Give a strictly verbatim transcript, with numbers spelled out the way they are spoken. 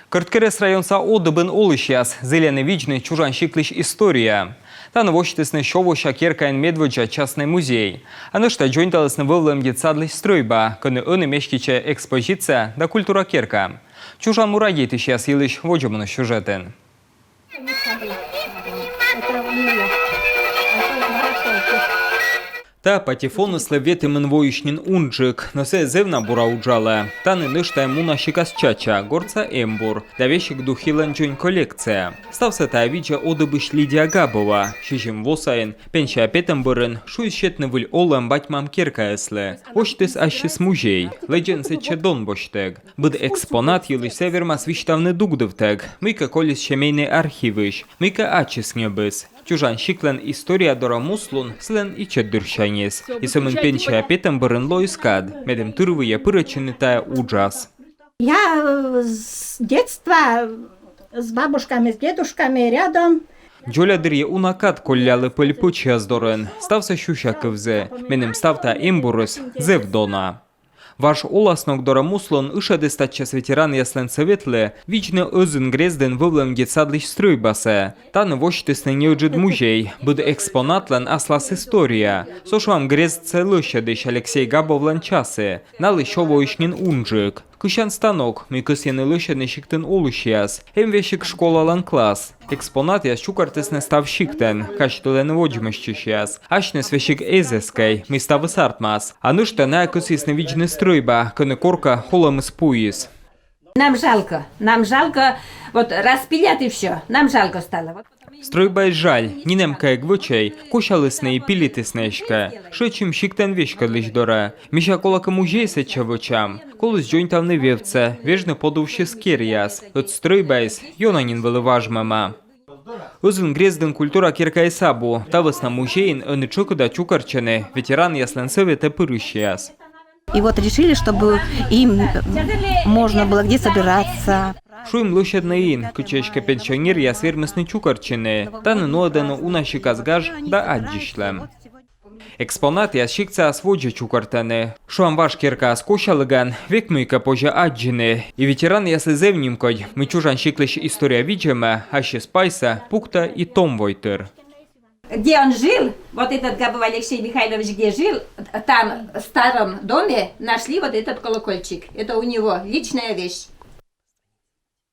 Кӧрткерӧс районса Одыбын олысьяс зільӧны видзны чужан сиклысь история. Тані восьтісны Сёвуся керкаын медводдза частнӧй музей. А нӧшта дзоньталісны вӧвлӧм детсадлысь стрӧйба, кӧні ӧні меститчӧ экспозиция да культура керка. Чужан му радейтысьяс йылысь водзӧ миян сюжетын. Та патефоныслы ветымын воысь нин унджык, но сійӧ зэв на бура уджалӧ. Тані нӧшта эм уна сикас чача, гортса эмбур да весиг духилӧн дзонь коллекция. Ставсӧ тайӧ видзӧ Одыбысь Лидия Габова. Сизим во сайын, пенсия петӧм бӧрын, шуис сетны выль олӧм бать-мам керкаяслы. Восьтіс ассьыс музей, лэдзӧны сэтчӧ дон босьттӧг. Быд экспонат йылысь сійӧ вермас висьтавны дугдывтӧг, мыйкӧ колис семейнӧй архивысь, мыйкӧ ачыс ньӧбис. Чужан сиклӧн история дорӧ муслун сылӧн ичӧт дырсяньыс. И сӧмын пенсия петӧм бӧрын лоис кад, медым тырвыйӧ пырӧдчыны тайӧ уджас. Я э, с детства с бабушками, с дедушками рядом. Дзоля дырйи уна кад коллялі пӧль-пӧчьяс дорын. Ставсӧ сюся кывзі. Меным став та эмбурыс зэв дона. Важ оласног дорӧ муслун ышӧдіс татчӧс ветеранъяслӧн сӧветлы видзны Ӧзын грездын вӧвлӧм детсадлысь стрӧйбасӧ. Тані восьтісны неыджыд музей, быд экспонатлӧн аслас история. Со, шуам, грездсӧ лӧсьӧдысь Алексей Габовлӧн часы. Налы сё воысь нин унджык. Кысян станок, мый кӧсйӧны лӧсьӧдны сиктын олысьяс. Эм весиг школалӧн класс. Экспонатъяс чукӧртісны став сиктӧн, казьтылӧны водзмӧстчысьяс. Асьныс весиг эз эскӧй, мый ставыс артмас. А нӧшта найӧ кӧсйисны видзны стрӧйба, кӧні коркӧ олӧмыс пуис. Нам жалко, нам жалко, вот распилят и все, нам жалко стало. Вот. Стрӧйбаыс жаль, нинӧм кӧ эг вӧчӧй, косялісны и пилитісны эськӧ. Шыӧдчим сиктӧн веськӧдлысь дорӧ. Мися, колӧкӧ, музей сэтчӧ вӧчам. Коліс дзоньтавны вевтсӧ, вежны подувсьыс керъяс. Ӧд стрӧйбаыс ёна нин вӧлі важмӧма. Ӧзын грездын культура керкаыс абу. Та вӧсна музейын ӧні тшӧкыда чукӧртчӧны ветеранъяслӧн сӧветӧ пырысьяс. И вот решили, чтобы им э, можно было где собираться. Шуим лӧсьӧдны ин, кытчӧ эськӧ пенсионеръяс вермисны чукӧртчыны. Тані нуӧдӧны уна сикас гаж да аддзысьлӧм. Экспонатъяс сиктсаяс водзӧ чукӧртӧны. Шуам, важ керкаыс косялігӧн век мыйкӧ позьӧ аддзыны. И ветеранъяслы зэв нимкодь, мый чужан сиклысь история видзӧмӧ ассьыс пайсӧ пуктӧ и том войтыр. Где он жил, вот этот Габов Алексей Михайлович, где жил, там в старом доме нашли вот этот колокольчик. Это у него личная вещь.